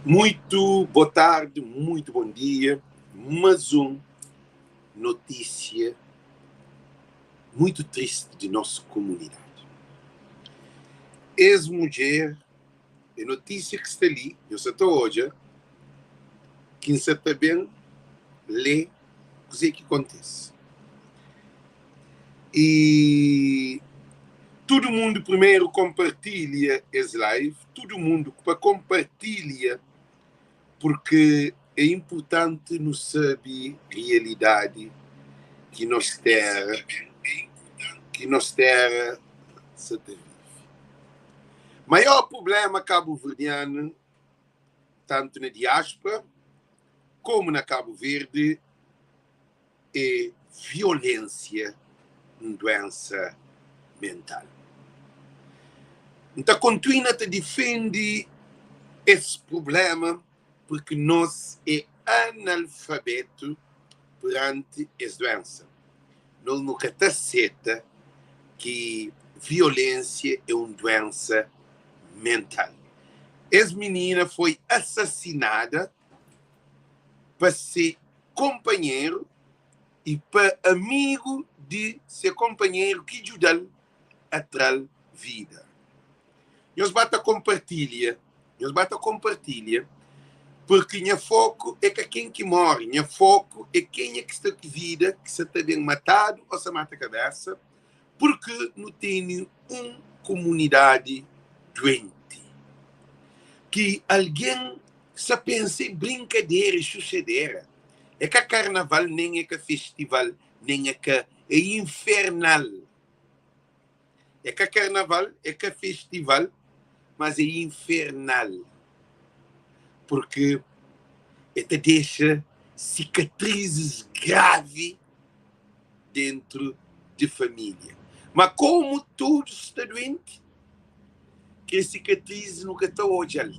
Muito boa tarde, muito bom dia. Mais um notícia muito triste de nossa comunidade. Es mudjer, é notícia que sta li, nho sa ta odja, ki N sa ta ben lê kuzê ki kontise. E tudu mundu primeru konpartilha es live, tudu mundu pa konpartilha purki é inpurtanti nu sabe rialidadi ki nos téra ki nos téra sa ta vive. Maior prubléma kabuverdianu, tantu na diáspora komu na Kabu Verdi, é violénsia un duénsa mental. N ta kontinua ta difende es prubléma purki nos é analfabétu peranti es duénsa. Nos nu ka ta seta ki violénsia é un duénsa mental. Es minina foi asasinada pa se konpanheru i pa amigu di se konpanheru ki djuda-l a tra-l vida. Nhos ba ta konpartilha, nhos ba ta konpartilha, purki nha foku é ka ken ki móre, nha foku é kenha ki sta ku vida, ki sa ta ben matadu ô sa mata kabésa, Purki nu tene un kumunidadi duenti ki algen sa pensa é brinkadera, é xuxadera. É ka karnaval, nen é ka festival, nen é ka. É infernal. É ka karnaval, é ka festival, mas é infernal. Purki é ta dexa sikatrizis gravi dentru di família. Ma komu tudu sta duenti, kel sikatris nu ka ta odja-l,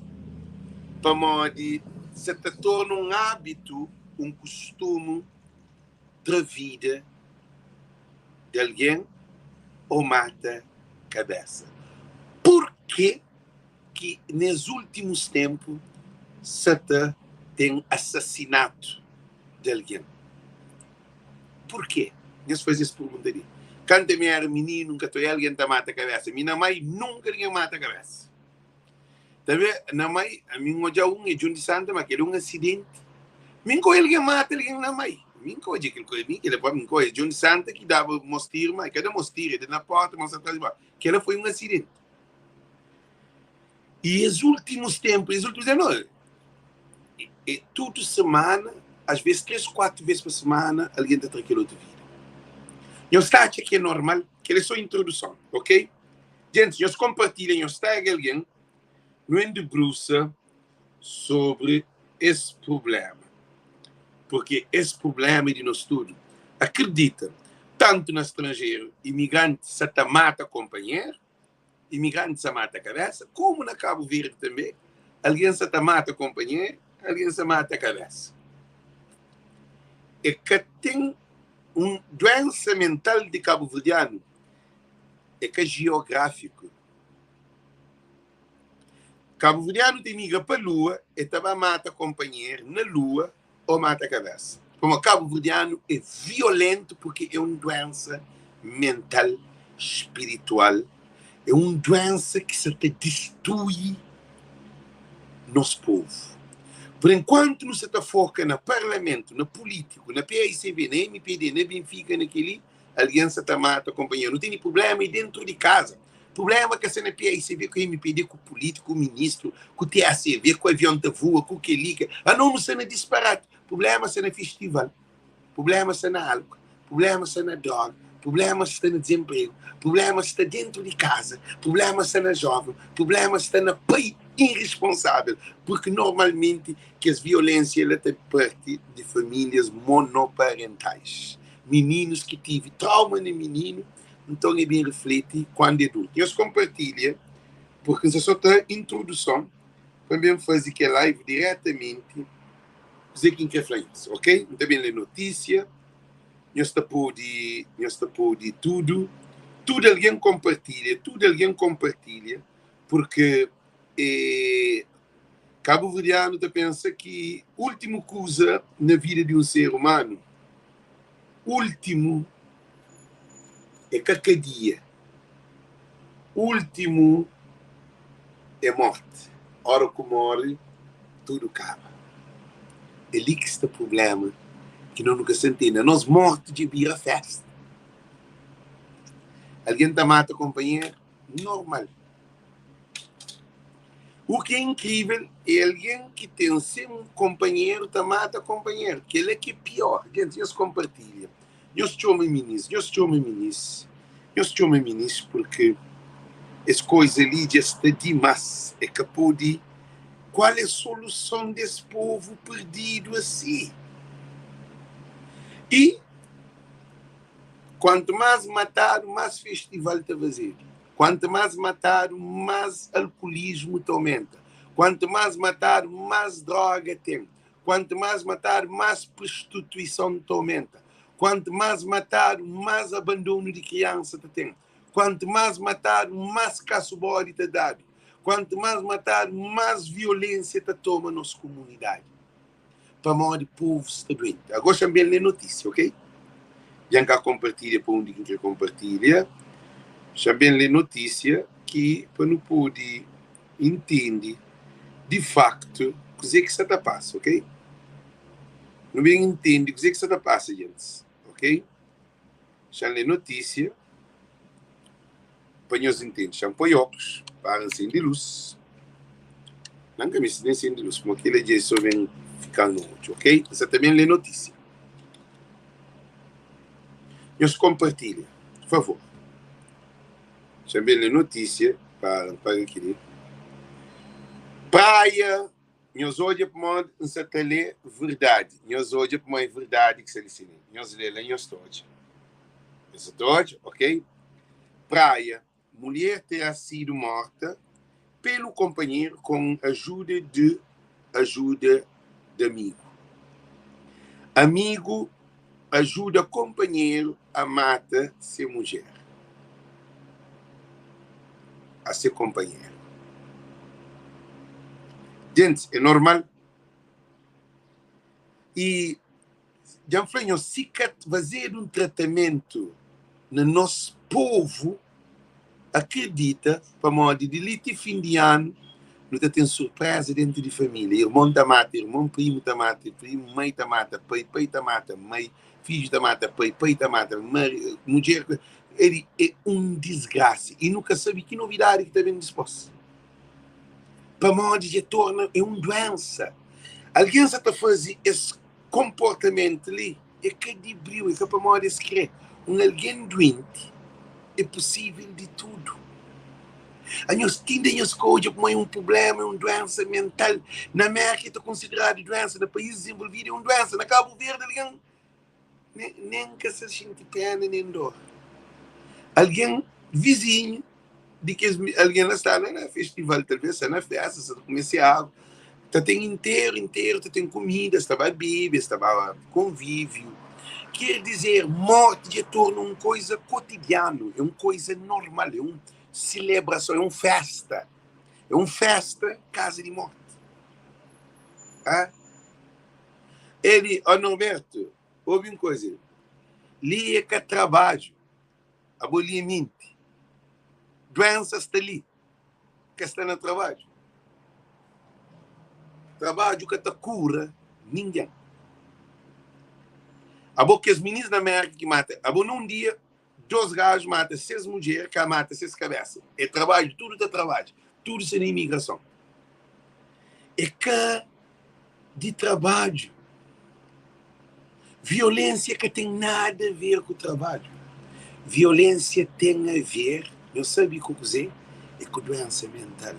pamodi sa ta torna un ábitu, un kustumu tra vida di algen ô mata kabésa. Purkê ki nes últimus ténpu sa ta ten asasinatu di algen? Purkê? Nhos faze es pergunta li. Kantu mi éra mininu, N ka ta oiá algen ta mata kabésa. Mi na mai, nunka algen mata kabésa. Tanbê, na mai, ami N odja un, é Djun di Santa, má kel-li é un asidenti. Mi N ka oiá algen mata algen na mai. Mi N ka odja kel koza. Mi kel-la própi N ka oiá. Djun di Santa ki daba mos tiru, má e ka da mos tiru, e da na pórta, mos atras di pórta. Kel-la foi un asidenti. E es últimus ténpu, es últimus ténpu, não, é tudu semana, às vezes 3, 4 vezes pa semana, algen ta tra kel otu vida. Nhos ta atxa ki é normal? Kel é só introduson, ok? Gentis, nhos konpartilha, nhos tag algen, nu en debrusa sobri es prublema. Porque es prublema é di nos tudu. Akredita, tantu na stranjeru, imigranti sa ta mata konpanheru, imigranti sa mata kabésa, komu na Kabu Verdi tanbe, algen sa ta mata konpanheru, algen sa mata kabésa. E ka ten un duénsa mental di kabuverdianu, é ka jiográfiku. Kabuverdianu ta imigra pa lua, e ta ba mata konpanheru na lua ô mata kabésa. Pamodi kabuverdianu é violentu purki é un duénsa mental, spiritual, é un duénsa ki sa ta distrui nos povu. Pur enkuantu nu sa ta foka na parlamentu, na pulítiku, na paicv, na mpd, na Benfika, na kel-li, algen sa ta mata konpanheru. Nu tene prubléma é dentu di kaza. Prubléma ka sta na paicv ku mpd, ku pulítiku, ku ministru, ku TACV, ku avion ta vua, ku kel-li, ke. Anos nu sta na disparati. Prubléma sta na festival, prubléma sta na álkol, prubléma sta na droga, prubléma sta na dizenpregu, prubléma sta déntu di kaza, prubléma sta na jóven, prubléma sta na pai irresponsável, purki normalmenti kes violénsia la ta parti di famílias monoparentais, mininus ki tive trauma na mininu, nton e ben refleti kuandu é adultu. Nhos konpartilha, purki N sta so ta introduson pa N ben faze kel live diretamenti Kuzê ki N krê fla nhos, ok? N ta ben lé notísia, nhos ta pode, nhos ta pode tudu, tudu algen konpartilha, tudu algen konpartilha, purki e. Kabuverdianu ta pensa ki últimu kuza na vida di un ser umanu, últimu é ka kadia, últimu é morti. Óra ku móre, tudu kaba. É li ki sta prubléma ki nos nu ka sta ntende. Anos morti dja bira fésta. Algen ta mata konpanheru, normal. U ki é inkrível é algen ki ten se konpanheru ta mata konpanheru. Kel-la ki é piór. Gentis, nhos konpartilha. Nhos txoma minis, nhos txoma minis, nhos txoma minis purki es koiza li dja sta dimás. É ka pode. Kual é soluson des povu perdidu asi? I kuantu más matadu, más festival ta fazedu. Kuantu más matadu, más alkulismu ta omenta. Kuantu más matadu, más droga ten. Kuantu más matadu, más prostituison ta omenta. Kuantu más matadu, más abandonu di kriansa ta ten. Kuantu más matadu, más kasu-bodi ta dadu. Kuantu más matadu, más violénsia ta toma nos kumunidadi. Pamodi povu sta duenti. Ago xa-m ben lé notísia, ok? Dja N ka konpartilha pa undi ki N kre konpartilha. Xa-m ben lé notísia ki pa nu pode intende di faktu kuzê ki sta ta pasa, ok? Nu ben intende kuzê ki sta ta pasa, gentis, ok? Xa-m lé notísia pa nhos intende. Xa-m poi óklus para N sende lus. Nan N ka meste nen sende lus, pamodi kel-la dja é sô ben fika-m na odju, ok? N sa ta ben lé notísia. Nhos konpartilha, favor. Xa-m ben lé notísia para N paga kel-li. Praia Nhos odja pamodi N sa ta lé verdadi. Nhos odja pamodi é verdadi ki sta li sin. Nhos lé la nhos ta odja. Nhos sa ta odja, ok? Praia, Mulher terá sido morta pelo companheiro com ajuda de ajuda de amigo. Amigo ajuda companheiro a mata se mudjer. A se companheiro. Gentis, é normal. I dja N fla nhos, si ka fazedu un tratamentu na nos povu, akredita pamodi di li ti fin di anu nu ta ten surpreza dentu di familia. Irmon ta mata irmon, primu ta mata primu, mai ta mata pai, pai ta mata mai, fidju ta mata pai, pai ta mata mari, mudjer. Edi é un disgrasa i nu ka sabe ki novidadi ki ta ben dispos. Pamodi dja torna é un duensa. Algen sa ta faze es konportamentu li é ka di briu, é ka pamodi es kre. Un algen duenti é pusível di tudu. Anhos tinda nhos ka odja kuma é un prubléma, é un duensa mental. Na Mérka é ta konsideradu duensa, na país dizenvolvidu é un duensa. Na Kabu Verdi algen nen ka sa xinti péna nen dór. Algen vizinhu di kes algen la sta la na festival, talvês sta na fésta, sta ta kume se agu, ta ten interu, interu ta ten kumida, es ta ba bebe, es ta ba konvíviu. Ker dizer, mórti dja torna un koiza kotidianu, é un koiza normal, é un selebrason, é un fésta, é un fésta kaza di mórti. Ah? Eli, ó Norberto, obi un koiza, li é ka trabadju. Abo li é minti. Duensa sta li, ka sta na trabadju. Trabadju ka ta kura ningen. Abo kes minis na Merka ki mata, abo na un dia dos gaju mata ses mudjer ka mata ses kabesa. É trabadju, tudu ta trabadja, tudu sta na imigrason. É ka di trabadju. Violénsia ka ten nada a ver ku trabadju. Violénsia ten a ver, nhos sabe ku kuzê? É ku duénsa mental.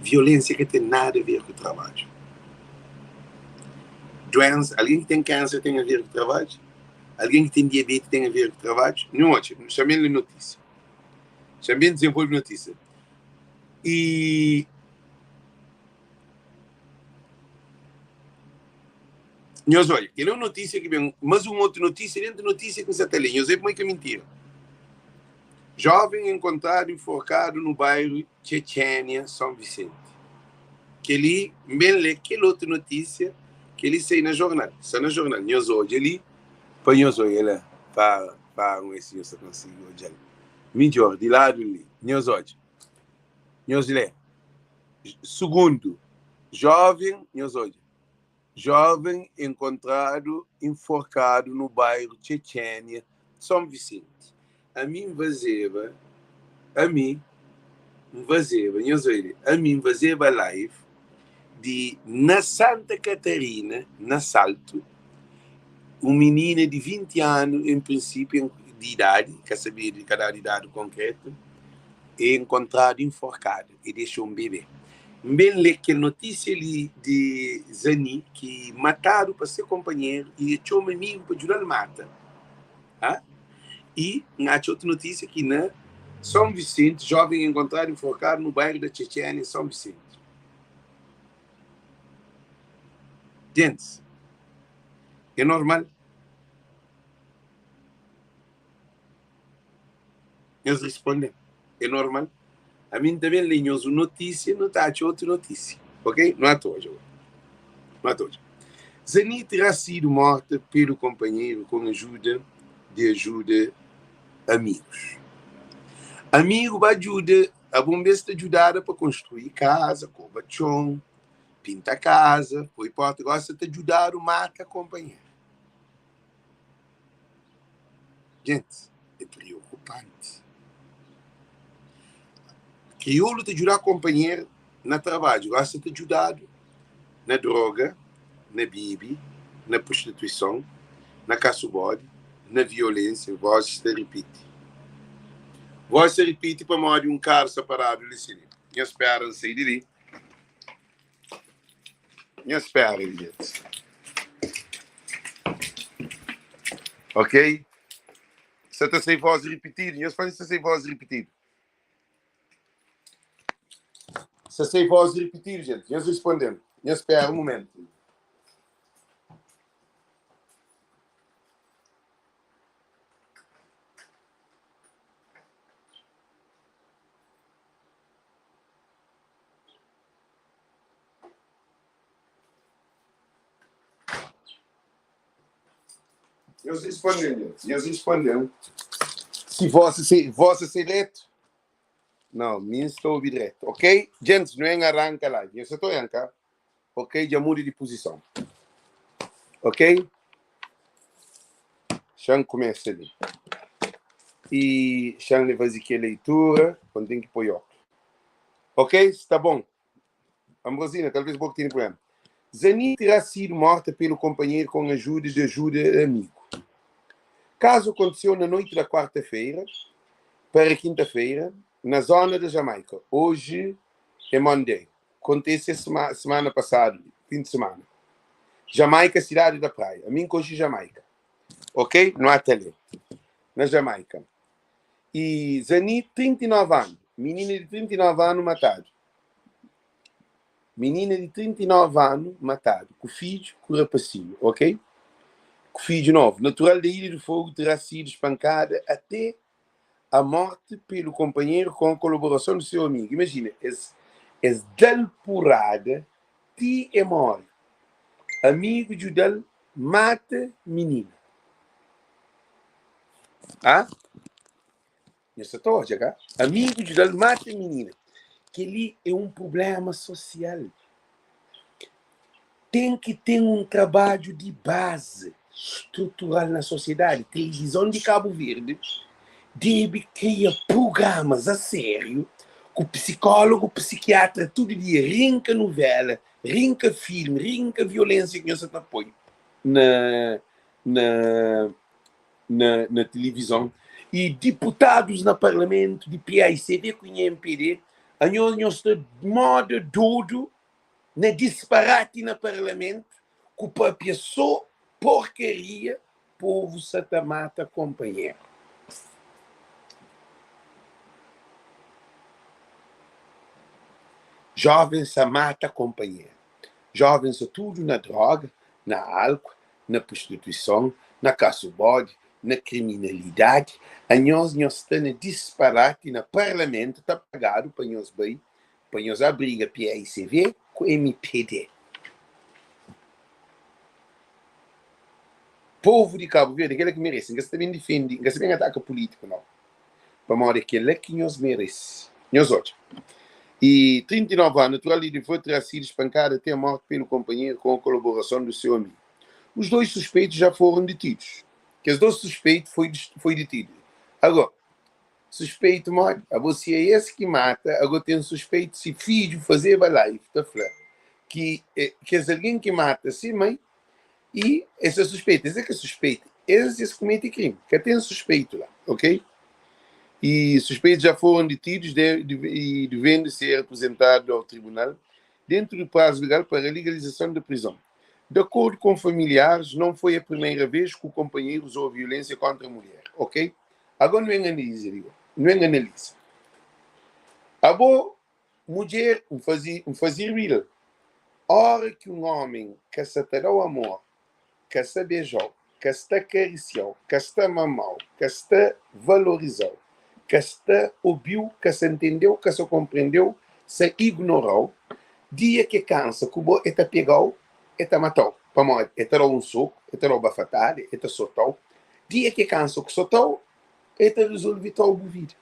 Violénsia ka ten nada a ver ku trabadju. Duénsa, algen ki ten kánser ten a ver ku trabadju? Algen ki ten diabeti ten a ver ku trabadju? Nu odja, xa-m lé notísia. Xa-m ben dizenvolve notísia. I Nhos odja, kel é un notísia ki ben, mas un otu notísia dentu notísia ki N sa ta lé. Nhos odja kuma i ka mintira. Jóven enkontradu inforkadu nu bairu Txetxénia, São Vicente. Kel-li, N ben lé kel otu notísia, kel-li sai na jornal, sta na jornal. Nhos odja li, pa nhos odja la, para, para un si nhos ta konsigi odja-l midjór di ladu li. Nhos odja, nhos lé. Sugundu, jóven, nhos odja. Jóven enkontradu inforkadu nu bairu Txetxénia, São Vicente. Ami N fazeba, ami N fazeba, nhos obi li, ami N fazeba live di na Santa Catarina, na Salto, un minina di 20 anu, en prinsípiu, di idadi, ka sabedu, ka dadu idadi konkretu, é enkontradu inforkadu. E dexa un bebé. N ben lé kel notísia li di Zani ki matadu pa se konpanheru i e txoma amigu pa djuda-l mata. Ha? I N atxa otu notísia ki na São Vicente, jóven enkontradu enforkadu no bairro da Tchetchénia, São Vicente. Gentis, é normal? Nhos responde-m, é normal? Ami N ta ben lé nhos un notísia, nu ta atxa otu notísia. Ok? Nu ata odja gó. Nu ata odja. Zani terá sido morta pelo companheiro com ajuda de ajuda amigos. Amigo ba djuda, abo un bes ta djudada pa konstrui kaza, koba txon, pinta kaza, poi porta, gosi ta djudadu mata kompanheru. Gentis, é preokupanti. Kriolu ta djuda konpanheru na trabadju, gosi ta djudadu na droga, na bibi, na prostituison, na kasu bodi, na violensia. Vozis ta ripiti. Vozis ta ripiti pamodi un karu sta paradu li si li. Nha spera N sai di li. Nha spera li gentis. Ok? Sa ta sai voz ripitidu. Nhos fla sa sai voz ripitidu. Sa sai voz ripitidu, gente. Nhos respondem. Nhos spera un momento. Nhos responde-m, nhos. Nhos responde-m. Si vossa se, vossa se reto. Não, mi N sta obi dreto. Ok? Gents, nu en arranka live. Nhos sa ta oian ka? Ok, dja muda di puzison. Ok? Xa-m kumesa li. I xa-m li faze kel leitura, pa N ten ki poi óklu. Ok, sta bon. Ambrosina, talvez bo ki tene problema. Zani terá sido morta pelo companheiro com ajuda de ajuda de amigo. Caso aconteceu na noite da quarta-feira para quinta-feira, na zona da Jamaica. Hoje é Monday. Acontece sema, semana passada, fim de semana. Jamaica, cidade da praia. A mim hoje Jamaica. Ok? No ateliê. Na Jamaica. E Zani, 39 anos. Menina de 39 anos matado. Menina de 39 anos matado. Com filho, com rapacinho, ok? Com filho novo. Natural da Ilha do Fogo, terá sido espancada até a morte pelo companheiro com a colaboração do seu amigo. Imagina, es, es dal porrada, ti e morre. Amigo djudal mata menina. Ah? Nhos sa ta odja ka? Amigu djuda-l mata minina. Kel-li é un prubléma sosial. Ten ki ten un trabadju di bazi strutural na sosiedadi. Tilivizon di Kabu Verdi debe kria prugramas a sériu ku psikólogu, psikiatra tudu dia. Rinka nuvéla, rinka filmi, rinka violénsia ki nhos sa ta poi na na na na tilivizon i diputadus na parlamentu di PAICV ku NHMPD anhos nhos sta moda dodu na disparati na parlamentu ku papia so porkaria povu sa ta mata konpanheru. Jovens sa mata konpanheru. Jovens sa tudu na droga, na álkua, na prostituison, na kasu bodi, na kriminalidadi, anhos nhos sta na disparati na parlamentu ta pagadu pa nhos bai pa nhos abriga paicv ku mpd. Povu di Kabu Verdi kela ki meresi, N ka sta ben difendi, N ka sta ben ataka pulitiku nau, pamodi é kela ki nhos meresi. Nhos odja, e 39 anu natural di Difô terá sido espancada até a morte pelo companheiro com a colaboração do seu amigo. Os dois suspeitos já foram detidos. Kes dos suspeitu foi foi detidu. Agó, suspeitu modi? Abo si é es ki mata, agó ten suspeitu si fidju fazeba live ta fla ki kes algen ki mata si mai i es é suspeita. Es é ka suspeita, es es kumete krimi. Ka ten suspeitu la, ok? E suspeitos já foram detidos de, de, e devendo ser apresentados ao tribunal dentro do prazo legal para a legalização da prisão. De acordo com familiares, não foi a primeira vez que o companheiro usou violência contra a mulher, ok? Agora não é analisa, digo. Não é analisa. Abo, mulher, um fazer real. Hora que um homem que se te dá o amor, que se beijou, que se acariciou, que se mamou, que se valorizou, que se ouviu, que se entendeu, que se compreendeu, se ignorou, dia que cansa, que o eta pegou, eta matou. Pamodi, e ta da un soku, e ta da bafatada, e ta sotau. Dia que cansa ku sotau, e ta resolve tau bu vida.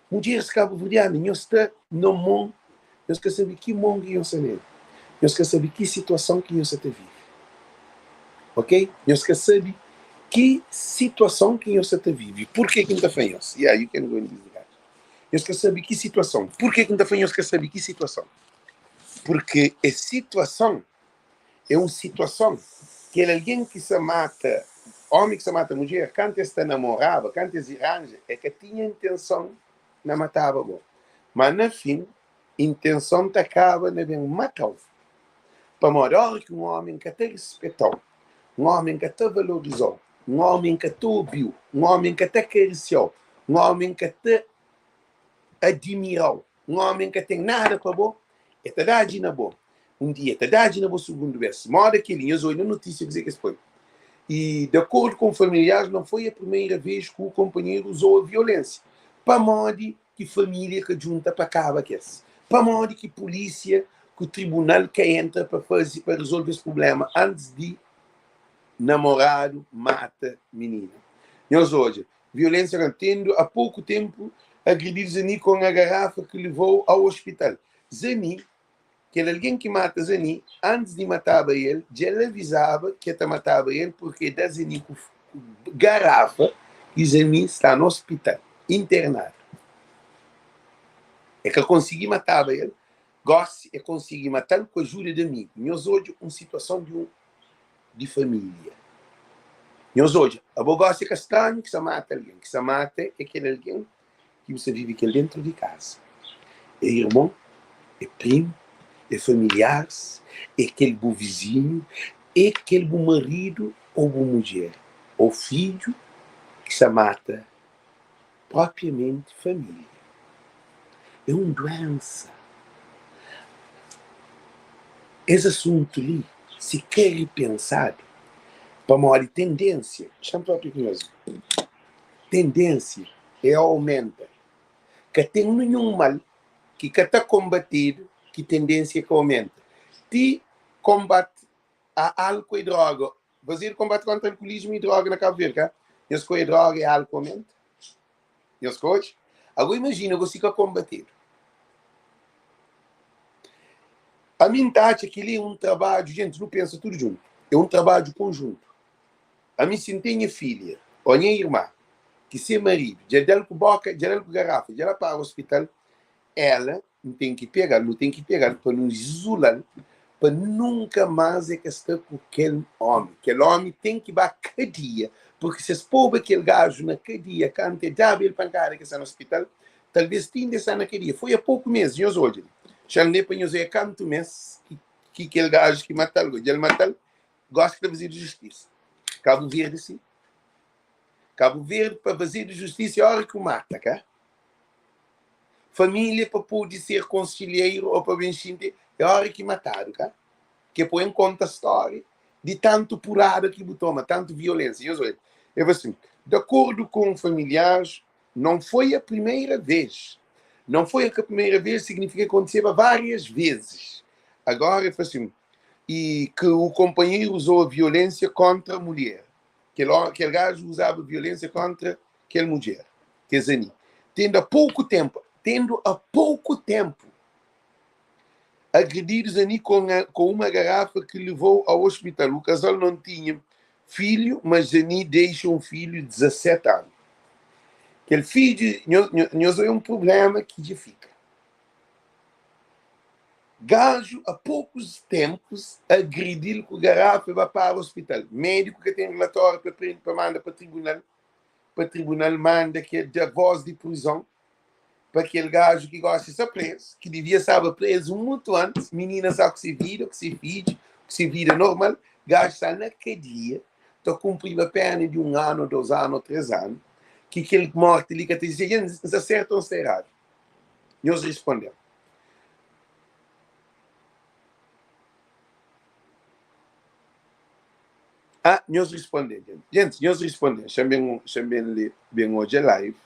Mulheres cabo-verdianas, nhos sta na mon, nhos ka sabe ki mon ki nhos sta nel. Nhos ka sabe ki situason ki nhos sta ta vive. Ok? Nhos ka sabe ki situason ki nhos sta ta vive. Por que ki N ta fla nhos? Yeah, you can go in this direction. Nhos ka sabe ki situason. Por que ki N ta fla nhos ka sabe ki situason? Porque é situason é un situason kel algen ki sa mata omi ki sa mata mudjer kantu es ta namoraba kantu es iranja e ka tinha intenson na mataba bo ma na fin intenson ta kaba na ben matau pamodi ora ki un omi ka ta rispetau un omi ka ta valorizau un omi ka ta obiu un omi ka ta karisiau un omi ka ta adimirau Un omi ka ten nada pa bo, e ta dadji na bo un dia, e ta dadji na bo sugundu bes. Moda kel-li, nhos odja na notísia kuzê ki es poi. E, de acordo com familiares, não foi a primeira vez que o companheiro usou a violência. Pamodi ki família ka djunta pa kaba ku es? Pamodi ki polísia ku tribunal ka entra pa faze pa resolve es problema antis di namoradu mata minina? Nhos odja, Violência na tendo há pouco tempo agredido Zani com a garrafa que levou ao hospital. Zani, kel algen ki mata Zani, antes di mataba el, dja el avizaba ki el ta mataba el porque da Zani ku garrafa e Zani sta na hospital, internado. É ka konsigi mataba el, gosi é konsigi matal ku ajuda di amigo. Nhos odja un situason di un di família. Nhos odja, abo gosi é ka stranhu ki sa mata algen, ki sa mata é kel algen ki bu sa vive kel dentru di kaza. É irmon, é primu, é familiares, é kel bu vizinhu, é kel bu maridu ou bu mudjer ou fidju ki sa mata propriamenti família. É un duensa. Es asuntu li, si ka ripensadu, pamodi tendénsia, xa-m papia ku nhos, tendénsia é aumenta. Ka ten ninhun mal ki ka ta konbatedu ki tendénsia ka aumenta. Ti konbate a álkuo i droga Fazedu konbate kontra alkulismu i droga na Kabu Verdi, ka? Nhos ka oja droga i álkuo aumenta? Nhos ka oja? Ago imajina gosi ka konbatedu. Ami N ta atxa kel-li é un trabadju, gentis, nu pensa tudu djuntu, é un trabadju konjuntu. Ami si N ten nha filha ô nha irma ki se maridu dja da-l ku boka, dja da-l ku garafa, dja la para ospital, ela N ten ki pega-l, nu ten ki pega-l pa nu izula-l, pa nunka más e ka sta ku kel ómi. Kel ómi ten ki ba kadia, purki si es poba kel gaju na kadia kantu e daba el pankada ki e sta na ospital, talvês ti inda e sta na kadia. Foi a poku mês, nhos odja li. Xa-l ne pa nhos oia kantu mês ki kel gaju ki mata-l, dja el mata-l, gosi ki ta fazedu justisa. Kabu Verdi si. Kabu Verdi pa fazedu justisa é óra ki u mata, ka? Família pa pode ser konselheiru ô pa ben xinti é óra ki matadu, ka? Ke poi N konta stória di tantu purada ki bu toma, tantu violénsia. Nhos odja, el fla sin, De acordo com familiares, não foi a primeira vez. Não foi a primeira vez significa que aconteceu várias vezes. Agora eu falo assim, e que o companheiro usou a violência contra a mulher. Kel gajo usava violência contra kel mulher, kes ani. Tendo há pouco tempo, tendo há pouco tempo agredido Zani com uma garrafa que levou ao hospital. O casal não tinha filho, mas Zani deixa um filho de 17 anos. Kel fidju, nhos é um problema ki dja fika. Gaju a poucos tempos agredil ku garafa e ba para hospital. Médico ka ten relatório pa prende pa manda pa tribunal, pa tribunal manda ke da voz di prisão pa kel gaju ki gosta sta preso, ki devia staba preso mutu antes, minina sta ku se vida, ku se fidju, ku se vida normal, gaju sta na kadia, ta kumpriba pena di 1 anu, 2 anu, 3 anu, ki kel morti li ka ta izisti. N sta sertu ou n sta eradu? Nhos responde-m. Ah, nhos responde, gente. Gente, nhos responde. Xa ben, xa ben li, ben odja live.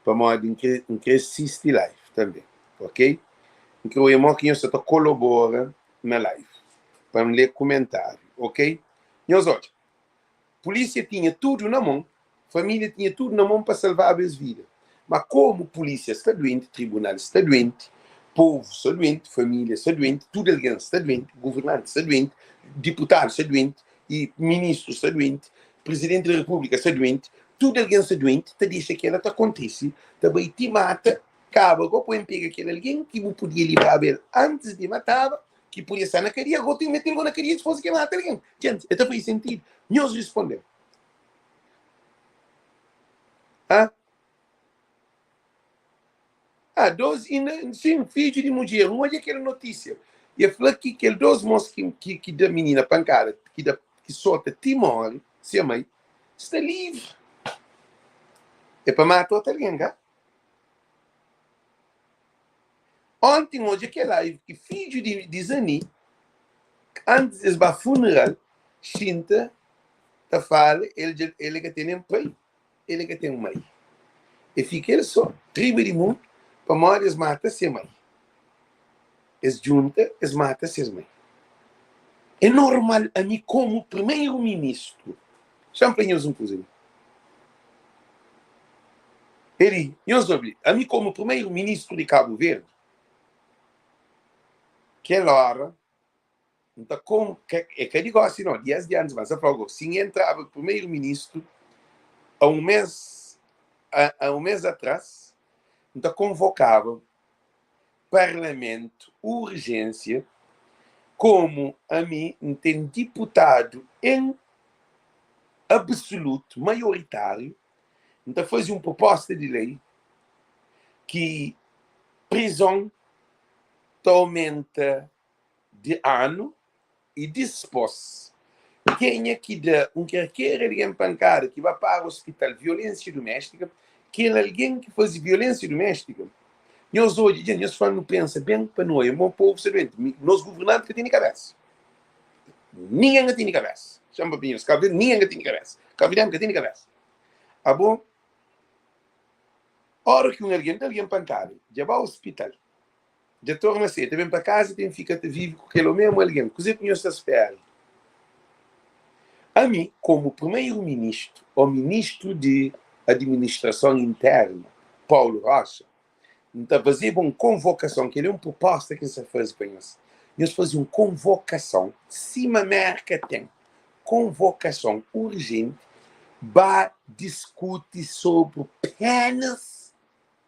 Pamodi N kre, N kre sisti live tanbe. Ok? N kre oia mo ki nhos sa ta kolabora na live. Pa N lê kumentáriu. Ok? Nhos odja. Pulísia tinha tudu na mon, família tinha tudu na mon pa salvaba es vida. Ma komu pulísia sta duenti, tribunal sta duenti, povu sta duenti, família sta duenti, tudu algen sta duenti, guvernanti sta duenti, diputadu sta duenti, i ministru sta duenti, prizidenti di repúblika sta duenti, tudu algen sta duenti, ta dexa kela ta kontise, ta bai ti mata, kaba go poi pega kel algen ki bu podia libraba el antis di mataba, ki podia sta na kadia, go ten metel go na kadia dipôs ki mata algen. Gente, e ta faze sentidu? Nhos responde-m. Ah? Ah, dos inda, sin, fidju di mudjer, N odja kel notísia. E el fla ki kel dos mos ki, ki, ki da minina pankada, ki da, ki sota ti móre, se mai, sta livri. É pa mata otu algen, ka? Onti N odja kel live ki fidju di, di Zani, antis di es ba funeral, xinta ta fala, el dja, el ka ten nen pai, el ka ten mai. E fika el so, riba di mundu, pamodi es mata se mai. Es djunta, es mata ses mai. É normal ami komu primeru ministru, xa-m fla nhos un kuza li. Eli, nhos obi, ami komu primeru ministru di Kabu Verdi, kel ora N ta kon, é ka di gosi no, di es di antis, mas N ta fla go, si N entraba primeru ministru a un mes, a, a un mes atras, N ta konvokaba parlamentu urjénsia, komu ami N ten diputadu en absolutu, maioritáriu, N ta faze un proposta di lei ki prizon ta aumenta di anu i dispos kenha ki da un kerker algen pankada ki ba para ospital violensia dumestika kel algen ki faze violensia dumestika nhos odja dja nhos fla nu pensa ben pa nu oia mo povu sta duenti nos guvernanti ka tene kabesa ningen ka tene kabesa xa-m papia nhos kabu verdi ningen ka tene kabesa kabu verdianu ka tene kabesa abo ora ki un algen da algen pankada dja ba ospital Dja torna se, ta ben pa kaza i ten fika ta vive ku kel omemu algen. Kuze ku nhos ta spera? Ami, komu Primeru-Ministru o Ministru di Adiministrason Interna, Paulo Rocha, N ta fazeba un konvokason, kel-li é un pruposta ki N sta faze pa nhos, nhos faze un konvokason sima Merka ten, konvokason urjenti ba diskuti sobri penas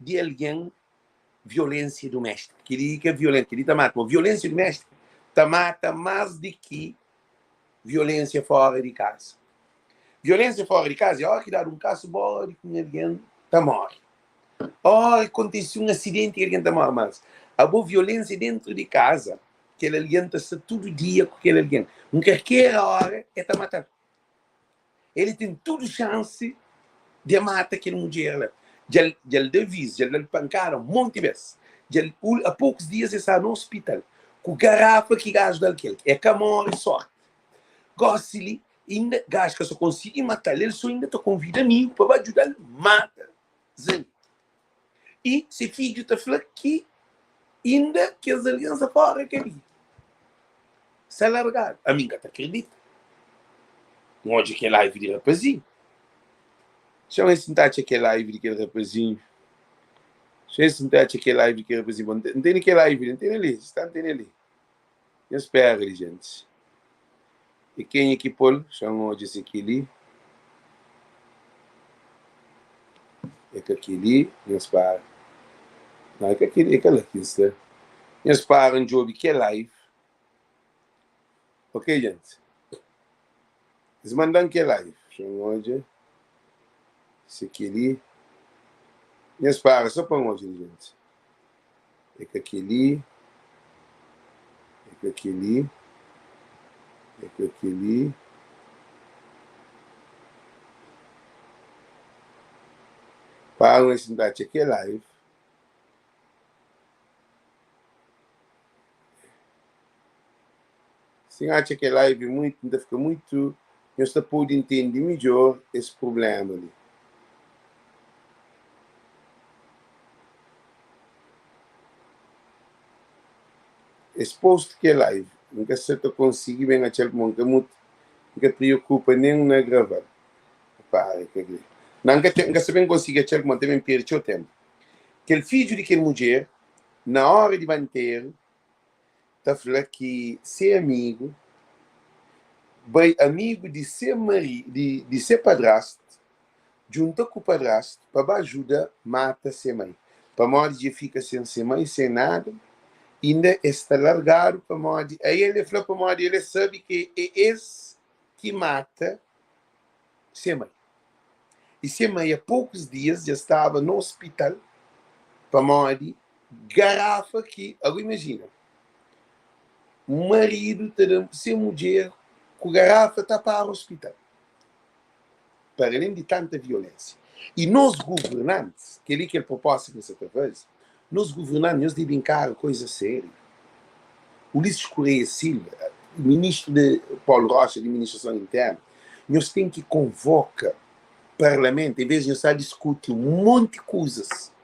di algen violénsia duméstika. Kel-li ka violénsia, kel-li ta mata. Ma violénsia duméstika ta mata más di ki violénsia fóra di kaza. Violénsia fóra di kaza é óra ki dadu un kasu bodi ku un algen ta móre. Óra ki kontise un asidenti ki algen ta móre. Mas abo violénsia déntu di kaza, kel algen ta sta tudu dia ku kel algen. Un kalker óra el ta mata-l. El ten tudu xansi di el mata kel mudjer la. Dja el da avizu, dja el da-l pankada un monti bês. Dja el, a pokus dias el staba na ospital ku garafa ki gaju da-l kel. El ka móre, sórti. Gósi li, Inda gaju ka sa konsigi matal, el so inda ta konvida amigu pa ba djudal mata Zanete. I se fidju ta fla ki inda kes algen sta fora kadia, sta largadu. Ami N ka ta kridita. N odja kel live di rapazinhu. Txeu es N ta atxa kel live di kel rapazinhu. Txeu es N ta atxa kel live di kel rapazinhu. Bon, N tene kel live li, N tene li, sta N tene li. Nhos spera li, gentis. E kenha ki pô-l? Xa-m odja si kel-li é ka kel-li. Nhos para. Não, é ka kel-li, é ka la ki N sta. Nhos para, N djobe kel live. Ok, gentis? Es manda-m kel live. Xa-m odja si kel-li. Nhos para sô pa N odja li, gentis. É ka kel-li, é ka kel-li, é ka kel-li. Para un si N ta atxa kel live. Si N atxa kel live muitu, N ta fika muitu, nhos ta pode ntende midjór es prubléma li. Es post kel live, N ka sa ta konsigi ben atxa-l pamodi N ka mutu, N ka priokupa nen na grava-l. Para kel-li. Na, N ka ten, N ka sa ben konsigi atxa-l pamodi N ta ben perde txeu ténpu. Kel fidju di kel mudjer, na óra di ba nteru, ta fla ki se amigu bai amigu di se mari di, di se padrastu djunta ku padrastu pa ba ajuda mata se mai pamodi dje fika sen se mai sen nada inda es sta largadu pamodi a el e fla pamodi el e sabe ki e es ki mata se mai i se mai a pokus dias dja staba na ospital pamodi garafa ki ago imajina maridu ta da se mudjer ku garafa ta para ospital para alén di tanta violensia i nos guvernantis kel-li kel proposta ki N sa ta faze nos guvernantis nhos debe inkara koiza sériu Ulisses Correia Silva ministru di Paulo Rocha di administrason interna nhos ten ki konvoka parlamentu en vez di nhos sta diskuti un monti kuzas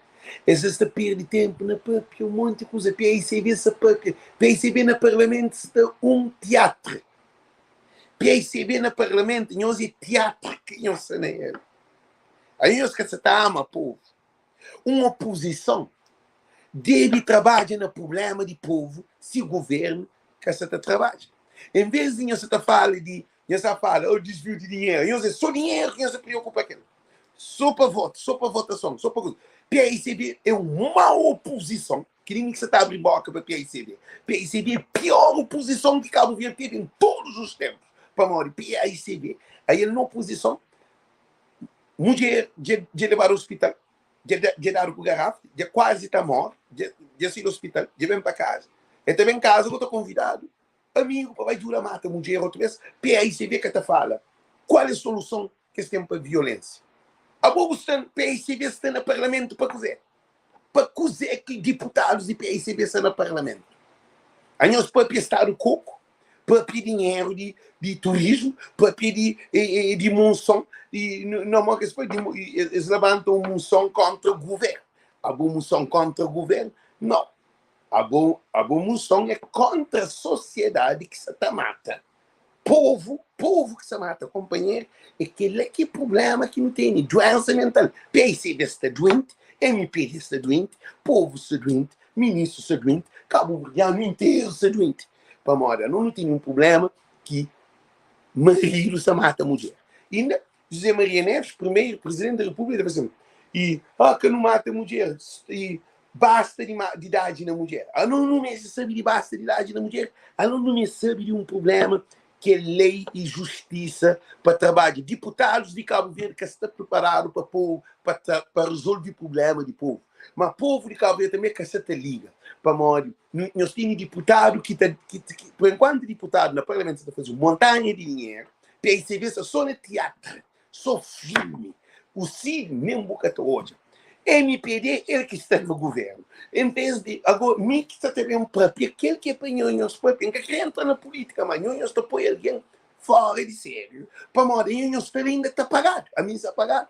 Es es ta perde tenpu na papia un monti kuza. PAICB sa papia. PAICB na parlamentu sta un tiatru. PAICB na parlamentu nhos é tiatru ki nhos sta na el. Aí nhos ka sa ta ama povu. Un opozison debe trabadja na prublema di povu si guvernu ka sa ta trabadja. En vez di nhos sa ta fala di nhos sa fala oh disviu di dinheru, nhos é so dinheru ki nhos sa priokupa kel. Sô pa votu, sô pa votason, sô pa kuza. PAICB é un mau opozison ki ningen ki sa ta abri boka pa PAICB. PAICB é pior opozison ki Kabu Verdi teve en todos os tempos. Pamodi PAICB, aí el na opozison, mudjer dja dja lebadu ospital, dja da dja dadu ku garafa, dja kuazi ta morre, dja dja sai di ospital, dja ben pa kaza. El ta ben kaza ku ta konvidadu amigu pa bai djuda mata mudjer otu bes. PAICB ka ta fala kual é soluson ki es ten pa violensia. Abo bu sta PICB sta na parlamentu pa kuzé? Pa kuzé ki diputadus di PICB sta na parlamentu? Anhos papia stadu koku, papia dinheru di, di turismu, papia di, e, e, di munson, di, no, mo ki es fla, di, es labanta un munson kontra guvernu. Abo munson kontra guvernu? No. Abo, abo munson é kontra sosiedadi ki sa ta mata. Povu, povu ki sa mata konpanheru, é kel-la ki é prubléma ki nu tene, duénsa mental. PICB sta duenti, MPD sta duenti, povu sta duenti, ministru sta duenti, kabuverdianu interu sta duenti. Pamodi anos nu tene un prubléma ki maridu sta mata mudjer. Inda José Maria Neves, primeru presidenti di repúblika, ta fla asin, i, ah, ka nu mata mudjer, i basta di, di dadji na mudjer. Anos nu meste sabe di basta di dadji na mudjer. Anos nu meste sabe di un prublema ki é lei i justisa pa trabadja. Diputadus di Kabu Verdi ka sta preparadu pa po, pa tra, pa rezolve prublema di povu. Ma povu di Kabu Verdi tanbe ka sa ta liga. Pamodi nu, nhos tene diputadu ki ta, ki, ki, por enkuantu diputadu na parlamentu sa ta faze un montanha di dinheru, PICB sta so na tiatru. So filmi ku si nen bu ka ta odja. Mpd el ki sta na guvernu. En vez di ago mi ki sta ta ben papia kel ki é pa nho nhos papia. N ka kre entra na pulitika ma nho nhos ta poi algen Fora di sériu, pamodi nha nhos sta li inda ta pagadu, ami N sta pagadu.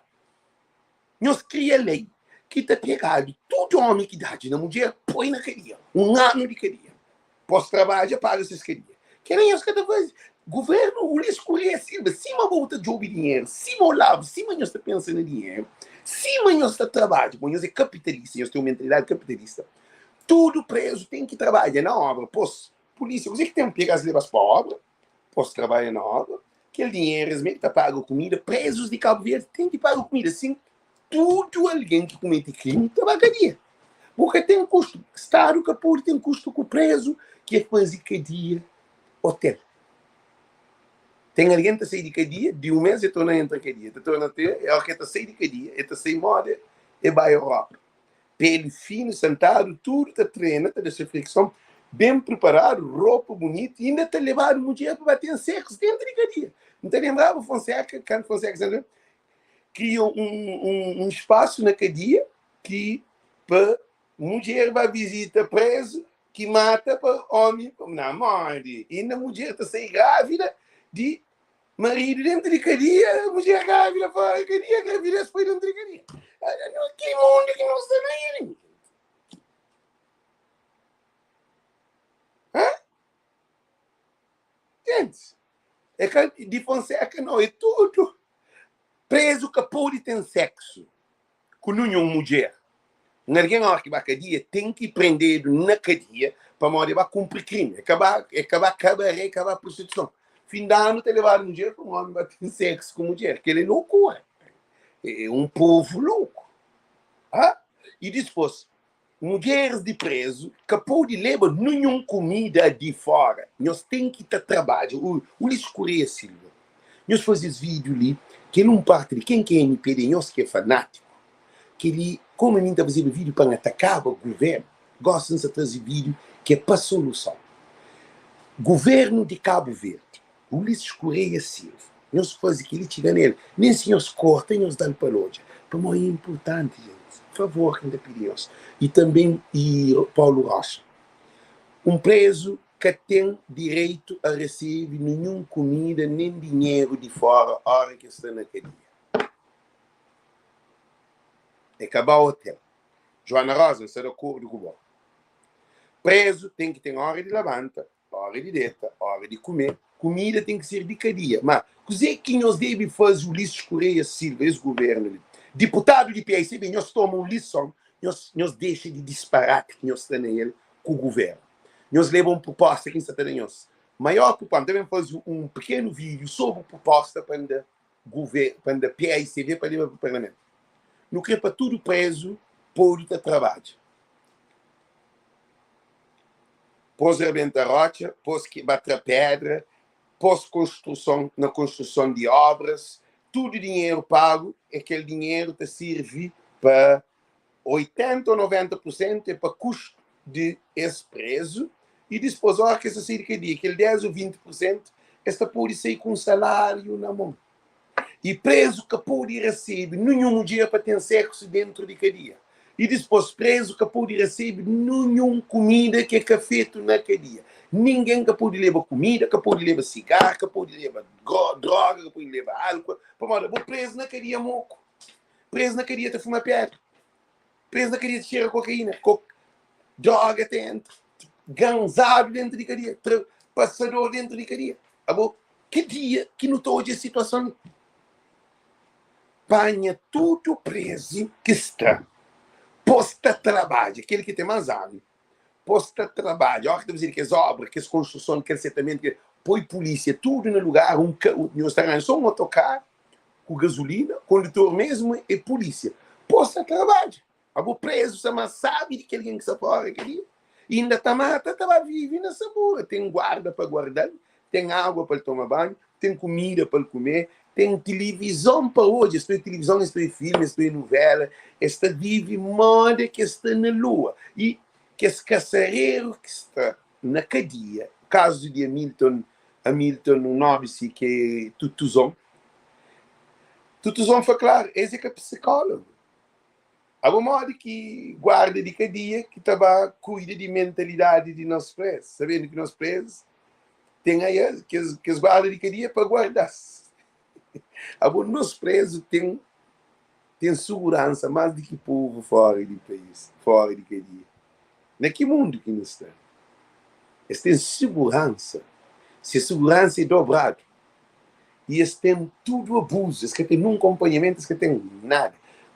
Nhos kria lei ki ta pegadu tudu omi ki dadji na mudjer poi na kadia, un anu di kadia. Pos trabadja paga ses kadia. Kela nhos ka ta faze. Guvernu Ulisses Correia Silva, sima bo bu ta djobe dinheru, sima Olavo, sima nhos ta pensa na dinheru, sima nhos ta trabadja, bo nhos é kapitalista, nhos ten un mentalidadi kapitalista, tudu prezu ten ki trabadja na obra. Pos polísia, kuzê ki ten pega-s leba-s pa obra? Pos trabadja na obra, kel dinheru es mê ki ta paga kumida, prezus di Kabu Verdi ten ki paga kumida, sin tudu algen ki kumete krimi ta ba kadia. Bu ka ten kustu, stadu ka pode ten kustu ku prezu ki e faze kadia otel. Ten algen ta sai di kadia, di un mes e torna entra kadia, ta torna te, e ora ki e ta sai di kadia, e ta sai moda e ba Europa. Peli finu, sentadu, tudu ta trena, ta da se frikson, ben priparadu, ropa bunitu, inda ta lebadu mudjer pa ba ten seksu dentu di kadia. N ta lenbraba Fonseca, kantu Fonseca staba la, kria un spasu na kadia ki pa mudjer ba vizita prezu ki mata pa omi, na modi, inda mudjer ta sai grávida di Maridu dentu di kadia, mudjer grávida fora di kadia, gravidez foi dentu di kadia. Ki mundu ki nu sta na el? Hã? Gente, é ka di Fonseca não, é tudo. Preso ka pode ten sexo ku ninhun mudjer. Un algen óras ki ba kadia ten ki prendedu na kadia pamodi e ba kunpri krimi, e ka ba e ka ba kabaré, e ka ba prostituison. Fin di anu ta lebadu mudjer pa un ómi ba ten seksu ku mudjer. Kel-li é lokura. É un povu loku. Ha? I dispôs, mudjeris di prézu ka pode leba ninhun kumida di fóra. Nhos ten ki ta trabadja. Ulisses Correia Silva, Nhos faze es vídiu li, kel un parti di ken ki é MPD, nhos ki é fanátiku. Kel-li, komu mi N ta fazeba vídiu pa N atakaba guvérnu, gósi N sta traze vídiu ki é pa soluson. Guvérnu di Kabu Verdi, Ulisses Correia Silva, nhos faze kel-li txiga na el, nen si nhos korta, nhos da-l pa el odja, pamodi é inpurtanti, gentis. Favor ki N ta pidi nhos. I tanben i Paulo Rocha, un prézu ka ten direitu a resebe ninhun kumida nen dinheru di fóra óra ki es sta na kadia. É ka ba otel. Joana Rosa, N sta di akordu ku bo. Prézu ten ki ten óra di labanta, óra di deta, óra di kume. Kumida ten ki ser di kadia. Má, kuzê ki nhos debe faze Ulisses Correia Silva, es govérnu li? Diputadu di PICB, nhos toma un lison, nhos, nhos dexa di disparati ki nhos sta na el ku govérnu. Nhos leba un pruposta ki N sta ta da nhos. Maior pruposta, N ta ben faze un pikenu vídiu sobri pruposta pa N da guver, pa N da PAICV pa leba pa parlamentu. Nu kre pa tudu prezu podu ta trabadja. Pos rabenta rotxa, pos ki ba tra pedra, pos konstruson na konstruson di obras, tudu dinheru pagu, e kel dinheru ta sirvi pa 80 ou 90 por sentu é pa kustu di es prezu i dispos ora ki es ta sai di kadia kel 10 ou 20 por sentu es ta pode sai ku un saláriu na mon. I prezu ka pode resebe ninhun mudjer pa ten seksu dentru di kadia i dispos prezu ka pode resebe ninhun kumida ki é ka fetu na kadia. Ningen ka pode leba kumida, ka pode leba sigar, ka pode leba droga, ka pode leba álkol pamodi abo prezu na kadia moku. Prezu na kadia ta fuma pedra. Prezu na kadia ta txera kokaína. Ko droga ta entra. Ganzadu dentru di kadia. Tra pasador dentru di kadia. Abo, ki dia ki nu ta odja es situason li? Panha tudu prezu ki sta pos ta trabadja, kel ki ten más anu, pos ta trabadja, óra ki ta fazedu kes obra, kes konstruson, kel setamentu, poi pulísia tudu na lugar, un ka, nhos ta ranja so un otokaru, ku gasolina, kondutor mesmu é polícia. Pô sta trabadja. Abo preso sta mas sabi di ki algen ki sta fora kel dia. Inda ta mata, ta ba vive na sabura. Ten guarda pa guardal, ten agua pa el toma banhu, ten kumida pa el kume, ten tilivizon pa odja. Es ta oia tilivizon, es ta oia filmi, es ta oia nuvela, es ta vive moda ki es sta na lua. I kes kasareru ki sta na kadia, kazu di Hamilton, Hamilton un nomi si ki é Tutuzon, Tutuzon fla klaru, es é ka psikólogu. Abo modi ki guarda di kadia ki ta ba kuida di mentalidadi di nos prezus, sabendu ki nos prezus. Ten aia kes, kes guarda di kadia pa guarda-s. Abo nos prezu ten ten suguransa más di ki povu fora di país, fora di kadia. Na ki mundu ki nu sta? Es ten suguransa. Se suguransa é dobradu. I es ten tudu abuzu, es ka ten nun konpanhamentu, es ka ten nada.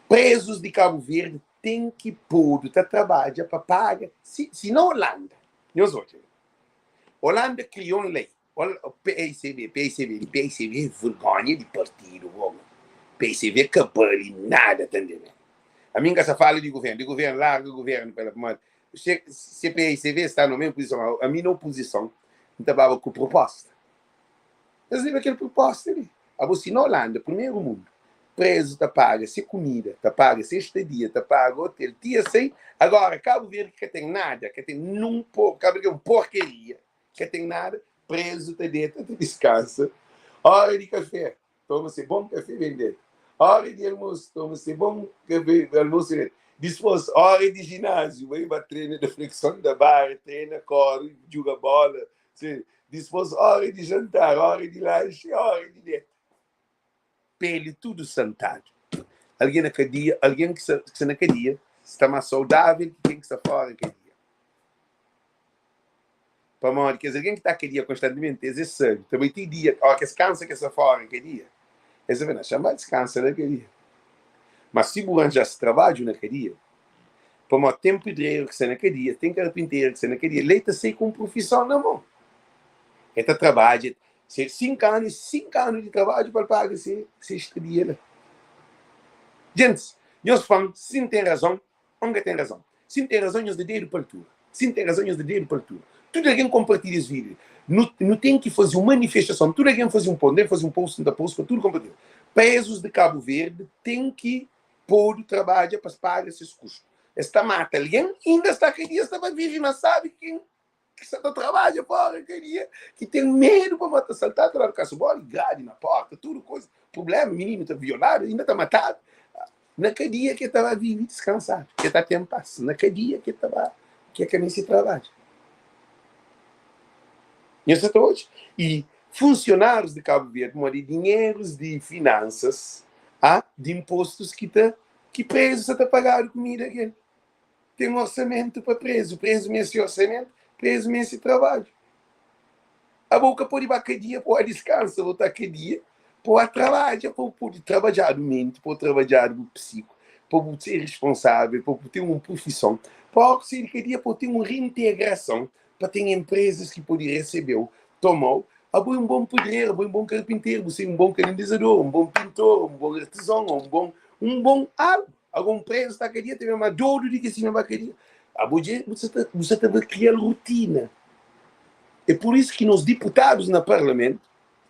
Prezus di Kabu Verdi ten ki podu ta trabadja pa paga, si, si na Holanda, nhos odja, Holanda kria un lei, PICV, PICV, PICV é vergonha di partidu, bo, PICV ka bali nada tanbe, né? Ami N ka sa fala di governu, di governu, larga governu pa la, pamodi se, se PICV sta na mesmu puzison, ami na opuzison, N ta baba ku proposta. Es leba kel proposta li. Abo si na Holanda, primeru mundu, prezu ta paga se kumida, ta paga se estadia, ta paga hotel, ti es sai. Agora, Kabu Verdi ki ka ten nada, ka ten nun por, Kabu Verdi é un porkaria, ka ten nada, prezu ta deta, ta diskansa. Ora di kafé, toma se bon kafé ben deta. Ora di almosu, toma se bon kafé, almosu ben deta. Dispos, ora di jináziu, bai ba trena da flexon da bara, trena, kore, djuga bola, Si, dispos ora di jantar, ora di lanxi, ora di deta. Peli tudu santadu. Algen na kadia, algen ki sta, ki sta na kadia sta más saudável ki ken ki sta fora kadia. Pamodi kes algen ki ta kadia konstantimenti, es é sabe, ta bai ti dia, ora ki es kansa ki es sta fora kadia, es ta fla, na, xa-m ba diskansa na kadia. Mas si bu ranja-s trabadju na kadia, Pamodi ten pedreru ki sta na kadia, ten karpinteru ki sta na kadia, lei ta sai ku un profison na mon. El ta trabadja, se 5 anu, 5 anu di trabadju pa el paga se, se estadia la. Gentis, nhos fla-m si N ten razon ô N ka ten razon. Si N ten razon, nhos da dedu pa altura. Si N ten razon, nhos da dedu pa altura. Tudu algen konpartilha es vídiu. Nu, nu ten ki faze un manifestason. Tudu algen faze un post. N ten faze un post, N ta post pa tudu konpartilha. Prezus di Kabu Verdi ten ki podu trabadja pa es paga ses kustu. Es ta mata algen, inda sta kadia, sta pa vive, ma sabe ken ki sta ta trabadja fora kadia, ki ten medu pamodi ta saltadu, ta dadu kasu-bola, gradi na porta, tudu koisa, prublema, mininu ta violadu, inda ta matadu. Na kadia ke ta ba vive diskansadu, ke ta ten pas, na kadia ke ta ba, ke ka meste trabadja. Nhos sa ta odja? I funsionárius di Kabu Verdi, modi dinherus di finansas, a di inpostus ki ta ki prezu sa ta pagadu kumida kel ten orsamentu pa prezu, prezu meste orsamentu, prezu meste trabadju. Abo bu ka pode ba kadia pa bu diskansa, bu ta kadia pa bu trabadja, pa bu pode trabadjadu menti, pa bu trabadjadu bu psiku, pa bu ser responsável, pa bu ten un profison, pa óras ki sai di kadia pa bu ten un reintegrason, pa ten enprezas ki pode resebe-u, toma-u Abo é un bon pedreru, abo é un bon karpinteru, bu ser un bon kanalizador, un bon pintor, un bon artizon, ô un bon, un bon algu. Ago un prezu sta kadia ta ben ma dodu di ki sima ba kadia. Abo dje bu sa ta, bu sa ta ba kria-l rutina. É pur isu ki nos diputadus na parlamentu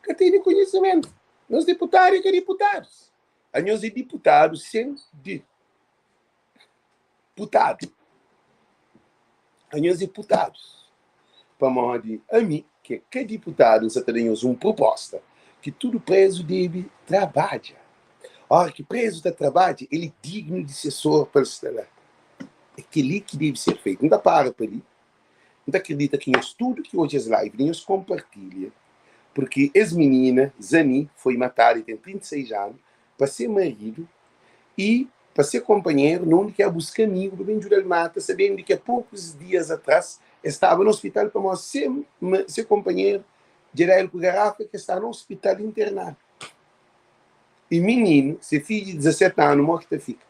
ka tene konhisimentu. Nos diputadu é ka diputadus. Anhos é diputadu sen di putadu. Anhos é putadus. Pamodi ami, ki é ka diputadu, N sa ta da nhos un pruposta, ki tudu prezu debe trabadja. Ora ki prezu ta trabadja, el é dignu di se sor pa el sta la. É kel-li ki debe ser fetu. N ta para pa li. N ta kridita ki nhos tudu ki odja es live li, nhos konpartilha, purki es minina, Zani, foi matadu, el ten 36 anu, pa se maridu i pa se konpanheru na undi ki el buska amigu pa ben djuda-l mata, sabendu ki a pokus dias atras el staba na ospital pamodi se se konpanheru dja da-el ku garafa ki el sta na ospital internadu. I mininu, se fidju di 17 anu, mo ki ta fika?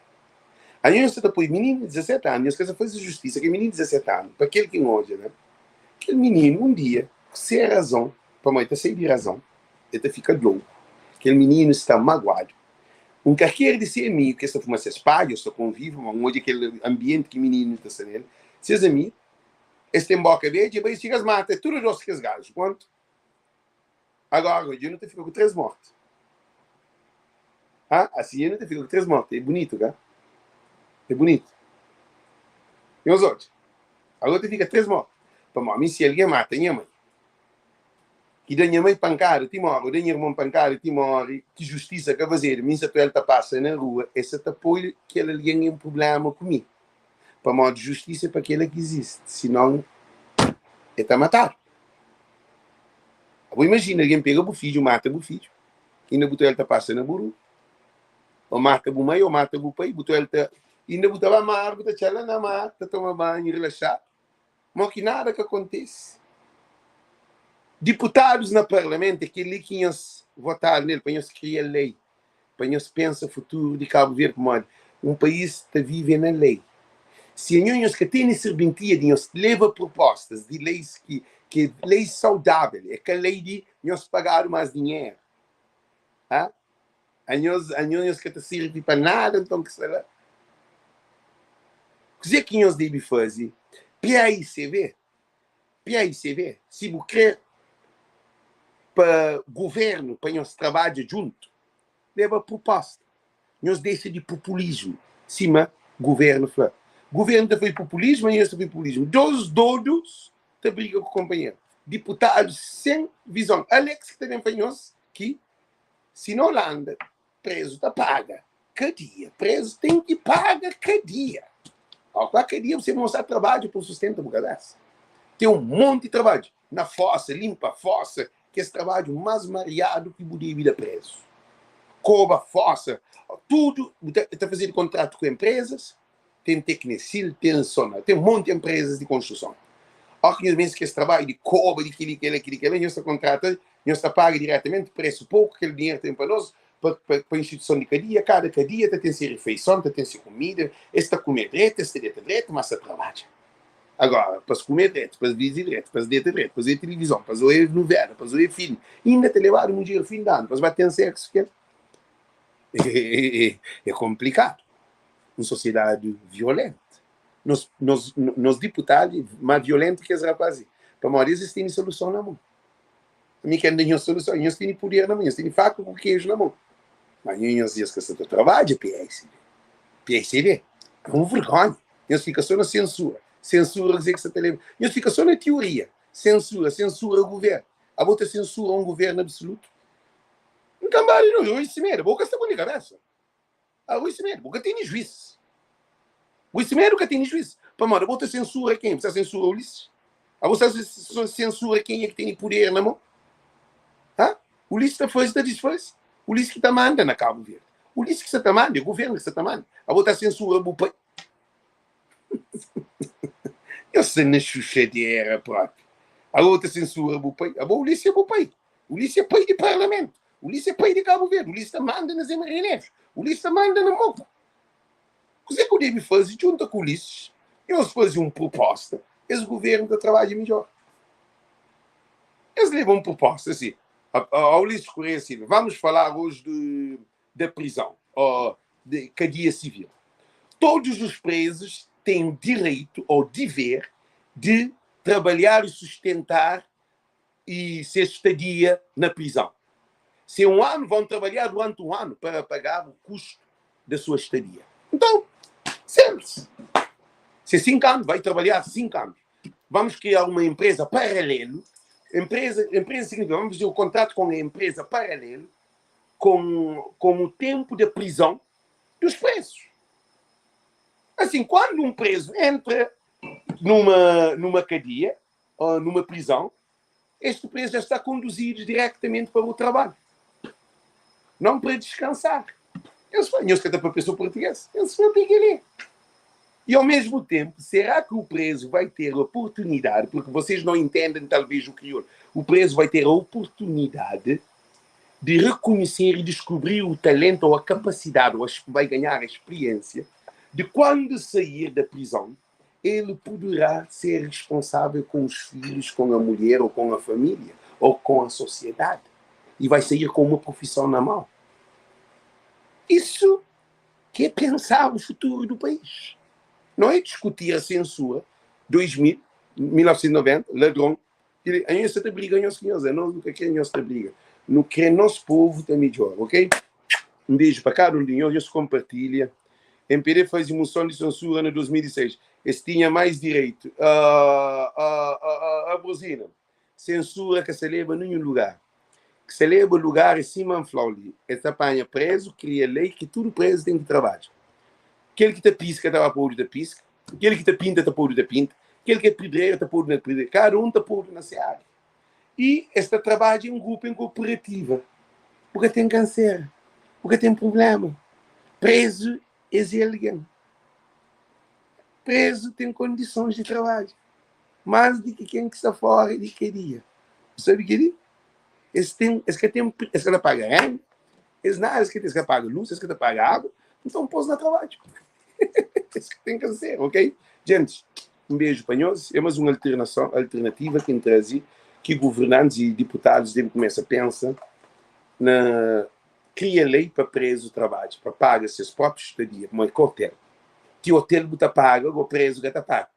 Anho nhos sa ta poi mininu di 17 anu, nhos ka sa faze justisa kel mininu di 17 anu, pa kel ki N odja la, kel mininu un dia, ku se razon, pamodi el ta sai di razon, el ta fika louku. Kel mininu sta maguadu. Un karker di se amigu, ki es ta fuma ses padja, es ta konvive, ma N odja kel anbienti ki mininu ta sta nel, ses amigu, es ten boka bedja, e bai txiga es mata tudu dos kes gaju. Kuantu? Agora, dja nu ta fika ku 3 morti. Ha? Asi dja nu ta fika ku 3 morti. É bunitu, ka? É bunitu. Nhos odja. Agora ta fika 3 morti. Pamodi mi si algen mata nha mai, ki da nha mai pankada ti mori, ô da nha irmon pankada ti mori, ki justisa ka fazedu, mi N sa ta el ta pasa na rua, el sa ta poi kel algen en prubléma ku mi. Pamodi justisa é pa kela ki izisti, sinon el ta matadu. Abo imajina algen pega bu fidju, mata bu fidju, inda bu ta el ta pasa na bu rua. Ou mata bu mai, ou mata bu pai, bu ta el ta inda bu ta ba mar, bu ta txá la na mar, ta toma banhu relaxadu, mo ki nada ka kontise. Diputadus na parlamentu é kel-li ki nhos votadu nel, pa nhos kria lei, pa nhos pensa futuru di Kabu Verdi, pamodi un país ta vive na lei. Si anho nhos ka tene sirbintia di nhos leba prupostas di leis ki ki é leis saudável, é ka lei di nhos pagadu más dinheru, ha? Anhos, anho nhos ka ta sirbi pa nada, nton ki sta la. Kuzê ki nhos debe faze? PAICV, PAICV, si bu krê pa guvernu, pa nhos trabadja djuntu, leba pruposta. Nhos dexa di pupulismu, sima guvernu fla. Guvernu ta faze pupulismu, anhos ta faze pupulismu. Dos dodus ta briga ku konpanheru. Diputadus sen vizon. Alex ki ta ben fla nhos ki Si na Holanda prezu ta paga kadia, prezu ten ki paga kadia. Ó, pa kadia você mostra trabadju pa sustenta bu kabesa. Ten un monti trabadju na fosa, limpa fosa, kes trabadju mas mariadu ki bu debi da prezu. Koba fosa, tudu bu ta, ta fazedu kontratu ku empresas, ten Tecnesil, ten Sona, ten monti empresas di konstruson. Ó ki nhos meste kes trabadju di koba, di kili, kela, kili, kela, nhos ta kontrata, nhos ta paga diretamenti, presu poku, kel dinheru ta ben pa nos, pa, pa, pa instituison di kadia, kada kadia ta ten se rifeison, ta ten se kumida, es ta kume dretu, es ta deta dretu, mas ta trabadja. Agora, pa es kume dretu, pa es bizi dretu, pa es deta dretu, pa es oia tilivizon, pa es oia nuvela, pa es oia filmi, inda ta lebadu mudjer fin di anu, pa es ba ten seksu ku el. É konplikadu. Un sosiedadi violentu. Nos, nos, nos diputadu é más violentu ki es rapaz li. Pamodi es, es tene soluson na mon. Mi ka N da nhos soluson. Nhos tene puder na mon, nhos tene faka ku keju na mon. Má nho nhos dias ka sta ta trabadja, PSB. PSB é un vergonha. Nhos fika sô na sensura. Sensura kuzê ki sta ta leba. Nhos fika sô na tioria. Sensura, sensura guvernu. Abo ta sensura un guvernu absolutu? N ka nbari no, Rui Semedo, bo ka sta bon di kabesa. Ah, Rui Semedo, bo ka tene juiz. Rui Semedo ka tene juiz. Pamodi bo ta sensura kenha? Bu sta sensura Ulisses? Ah, bo sta sensura kenha ki tene puder na mon? Ha? Ulisses ta faze, ta disfaze. Ulisses ki ta manda na Cabo Verde. Ulisses ki sta ta manda, é governo ki sta ta manda. Ah, bo ta sensura bu pai? Nhos sta na xuxadera propi. Abo ta sensura bu pai? Abo Ulisses é bu pai. Ulisses é pai di parlamentu. Ulisses é pai di Kabu Verdi. Ulisses ta manda na Zé Maria Neves. Ulisses ta manda na Moku. Kuzê ku debe faze? Djunta ku Ulisses, nhos faze un pruposta, es guvernu ta trabadja midjor. Es leba un pruposta si, a Ulisses Correia Silva, vamos falar hoje de da prisão, ou de cadeia civil. Todos os presos têm o direito ou dever de trabalhar e sustentar e se estadia na prisão. Se um ano, vão trabalhar durante um ano para pagar o custo da sua estadia. Então, sente-se. Se 5 anos, vai trabalhar 5 anos. Vamos criar uma empresa paralelo. Empresa, empresa significa, vamos fazer o contrato com a empresa paralelo com o tempo da prisão dos presos. Assim, quando um preso entra numa cadeia, ou numa prisão, este preso já está conduzido diretamente para o trabalho. Não para descansar. Eles falam, que até para pessoa portuguesa. Eles falam, tem que ler. E ao mesmo tempo, será que o preso vai ter a oportunidade, porque vocês não entendem talvez o crioulo, o preso vai ter a oportunidade de reconhecer e descobrir o talento ou a capacidade, ou vai ganhar a experiência, de quando sair da prisão, ele poderá ser responsável com os filhos, com a mulher, ou com a família, ou com a sociedade. E vai sair com uma profissão na mão. Isso que é pensar o futuro do país. Não é discutir a censura 2000, 1990, ladrão. A gente está briga, nós que nós, nós nunca queremos nós briga. Não quer nosso povo tá melhor, ok? Um beijo para cada um de nós, Deus compartilha. MPD faz moção de censura em 2006. Esse tinha mais direito. Brosina, censura que se leva em nenhum lugar. Que se leva lugar em cima Flauli. Esse apanha preso, cria lei que tudo preso tem que trabalhar. Aquele que te pisca, tá pôr da pisca. Aquele que te pinta, tá pôr da pinta. Aquele que é pedreiro, tá pôr na pedreira. Cada um tá pôr na seara. I es ta trabadja en grupu, en koperativa. Bu ka ten kansera, bu ka ten prubléma. Prézu es é algen. Prézu ten kondisons di trabadja más di ki ken ki sta fóra di kadia. Bu sabe kel-li? Es ten, es ka ten, es ka ta paga renda, es nada, es ka ten, es ka paga lus, es ka ta paga agu, nton pô-s na trabadju. Es ka ten kansera, ok? Gentis, Un beju pa nhos. É mas un alternason, alternativa ki N traze ki governantis y diputadus debe kumesa pensa na kria lei pa prezu trabadja, pa paga ses propriu stadia, pamodi ka otel. Ti otel bu ta paga, go prezu ka ta paga.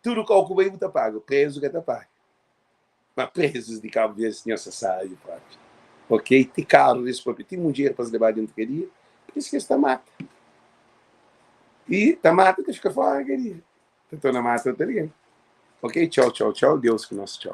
Tudu kau ku bai bu ta paga, prezu ka ta paga. Ma prezus di Kabu Verdi sinhor sa sabi propi. Ok, ti karu des propi, ti mudjer pa es leba dentu kadia, pur isu ki es ta mata. I ta mata ta fika fora kadia. Ta torna mata otu algen. Ok, txau, txau, txau, Deus ku nos, txau.